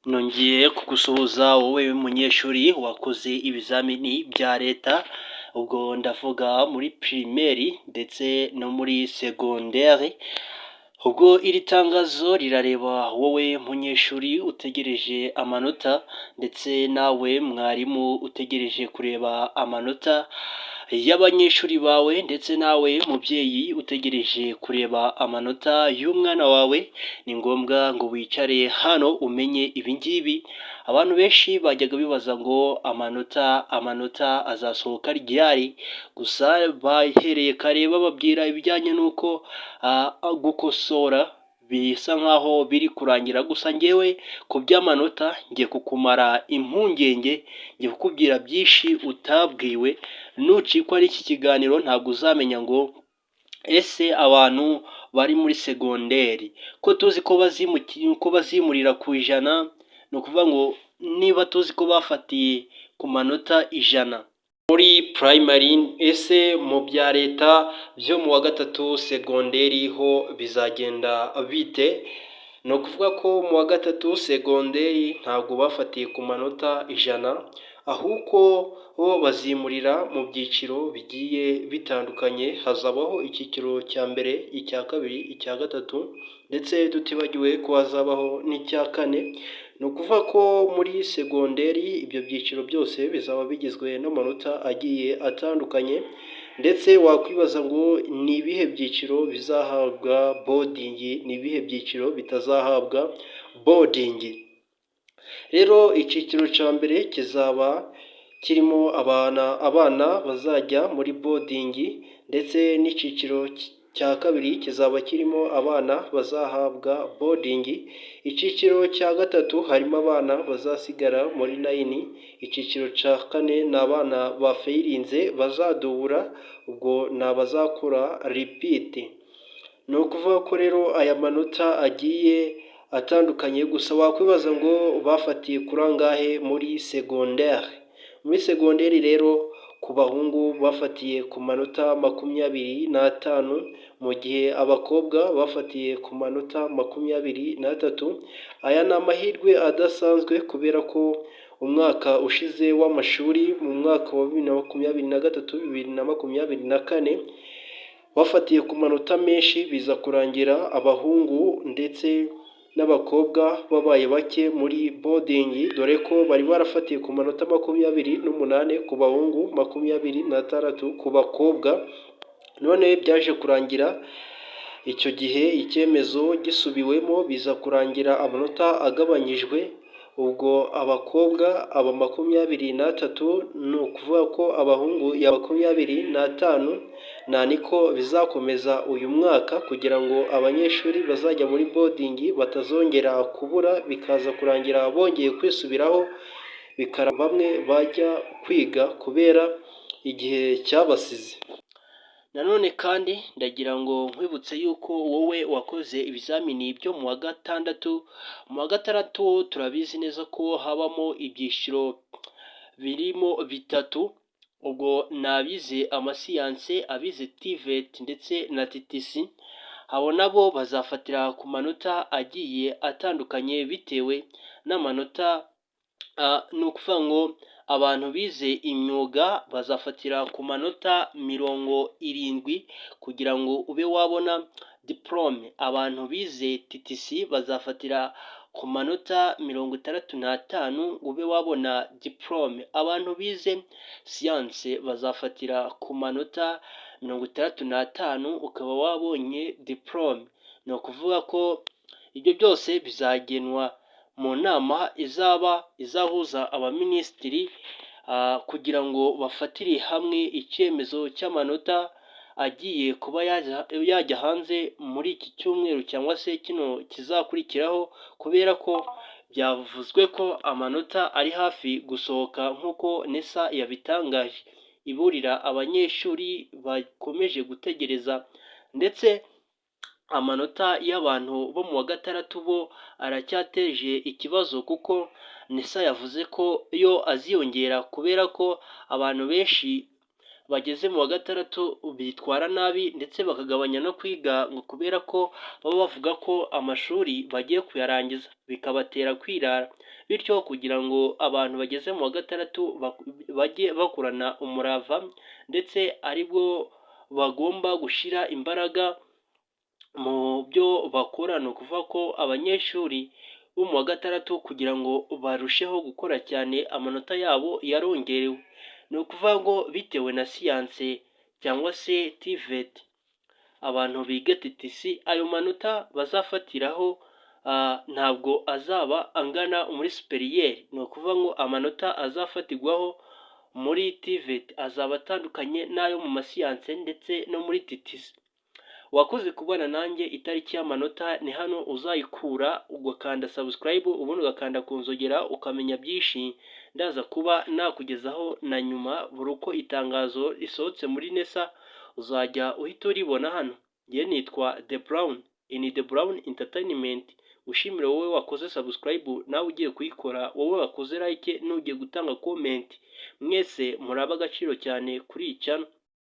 Nongeye kugusuhuza wowe munyeshuri wakoze ibizamini bya Leta, ubwo ndavuga muri primaire ndetse no muri secondaire. Ubwo iri tangazo rirareba wowe munyeshuri utegereje amanota ndetse nawe mwarimu utegereje kureba amanota y'abanyeshuri bawe, ndetse nawe mubyeyi utegereje kureba amanota y'umwana wawe. Ni ngombwa ngo wicare hano umenye ibi ngibi. Abantu benshi bajyaga bibaza ngo amanota azasohoka ryari? Gusa bahereye kare bababwira ibijyanye n'uko gukosora bisa nkaho biri kurangira. Gusa ngewe ku by'amanota ngiye kukumara impungenge, ngiye kukubwira byinshi utabwiwe. Nucikwa n'iki kiganiro, ntabwo uzamenya ngo ese abantu bari muri secondaire ko tuzi ko bazimurira ku 100, ni ukuvuga ngo niba tuzi ko bafatiye ku manota 100 muri primary, ese mu bya Leta byo mu wa gatatu secondaire ho bizagenda bite? Ni ukuvuga ko mu wa gatatu secondaire ntabwo bafatiye ku manota 100, ahubwo bo bazimurira mu byiciro bigiye bitandukanye. Hazabaho icyiciro cya mbere, icya kabiri, icya gatatu, ndetse tutibagiwe ko hazabaho n'icya kane. Ni ukuvuga ko muri secondaire ibyo byiciro byose bizaba bigizwe n'amanota agiye atandukanye. Ndetse wakwibaza ngo ni ibihe byiciro bizahabwa boarding, ni ibihe byiciro bitazahabwa boarding? Rero icyiciro cya mbere kizaba kirimo abana bazajya muri boarding, ndetse n'icyiciro cya kabiri kizaba kirimo abana bazahabwa boarding. Icyiciro cya gatatu harimo abana bazasigara muri nine. Icyiciro cya kane ni abana bafailinze bazadubura, ubwo ni abazakora repeat. Ni ukuvuga ko rero aya manota agiye atandukanye. Gusa wakwibaza ngo bafatiye kuri angahe muri secondaire? Muri secondaire rero, ku bahungu bafatiye ku manota 25, mu gihe abakobwa bafatiye ku manota 23. Aya ni amahirwe adasanzwe, kubera ko umwaka ushize w'amashuri, mu mwaka wa 2023, 2024, bafatiye ku manota menshi, biza kurangira abahungu ndetse n'abakobwa babaye bake muri boarding, dore ko bari barafatiye ku manota 28 ku bahungu, 26 ku bakobwa. None byaje kurangira icyo gihe icyemezo gisubiwemo, biza kurangira amanota agabanyijwe, ubwo abakobwa aba 23, ni ukuvuga ko abahungu ya 25. Nta niko bizakomeza uyu mwaka, kugira ngo abanyeshuri bazajya muri boarding batazongera kubura, bikaza kurangira bongeye kwisubiraho, bikara bamwe bajya kwiga kubera igihe cyabasize. Nanone kandi ndagira ngo nkwibutse yuko wowe wakoze ibizamini byo mu wa gatandatu, mu wa gatandatu turabizi neza ko habamo ibyiciro birimo bitatu. Ubwo ni abize amasiyanse, abize TVET ndetse na TTC. Abo nabo bazafatira ku manota agiye atandukanye bitewe n'amanota. Ni ukuvuga ngo abantu bize imyuga bazafatira ku manota 70 kugira ngo ube wabona diporome. Abantu bize TTC bazafatira ku manota 65 ube wabona diporome. Abantu bize siyanse bazafatira ku manota 65 ukaba wabonye diporome. Ni ukuvuga ko ibyo byose bizagenwa mu nama izaba izahuza abaminisitiri, kugira ngo bafatire hamwe icyemezo cy'amanota agiye kuba yajya hanze muri iki cyumweru cyangwa se kino kizakurikiraho, kubera ko byavuzwe ko amanota ari hafi gusohoka nk'uko NESA yabitangaje, iburira abanyeshuri bakomeje gutegereza. Ndetse amanota y'abantu bo mu wa gatandatu bo aracyateje ikibazo, kuko NESA yavuze ko yo aziyongera kubera ko abantu benshi bageze mu wa gatandatu bitwara nabi ndetse bakagabanya no kwiga, ngo kubera ko baba bavuga ko amashuri bagiye kuyarangiza, bikabatera kwirara. Bityo kugira ngo abantu bageze mu wa gatandatu bajye bakorana umurava, ndetse aribwo bagomba gushyira imbaraga mu byo bakora. Ni ukuvuga ko abanyeshuri bo mu wa gatandatu, kugira ngo barusheho gukora cyane, amanota yabo yarongerewe. Ni ukuvuga ngo bitewe na siyanse cyangwa se TVET, abantu biga TTC, ayo manota bazafatiraho ntabwo azaba angana muri supérieur. Ni ukuvuga ngo amanota azafatirwaho muri TVET azaba atandukanye n'ayo mu masiyanse ndetse no muri TTC. Wakoze kubana nanjye. Itariki y'amanota ni hano uzayikura, ugakanda subscribe, ubundi ugakanda ku nzogera, ukamenya byinshi ndaza kuba nakugezaho na nyuma. Buri uko itangazo risohotse muri NESA, uzajya uhita uribona hano. Njye nitwa The Brown in The Brown Entertainment. Ushimire wowe wakoze subscribe, nawe ugiye kuyikora, wowe wakoze like n'ugiye gutanga comment. Mwese muri ab'agaciro cyane kuri iyi channel.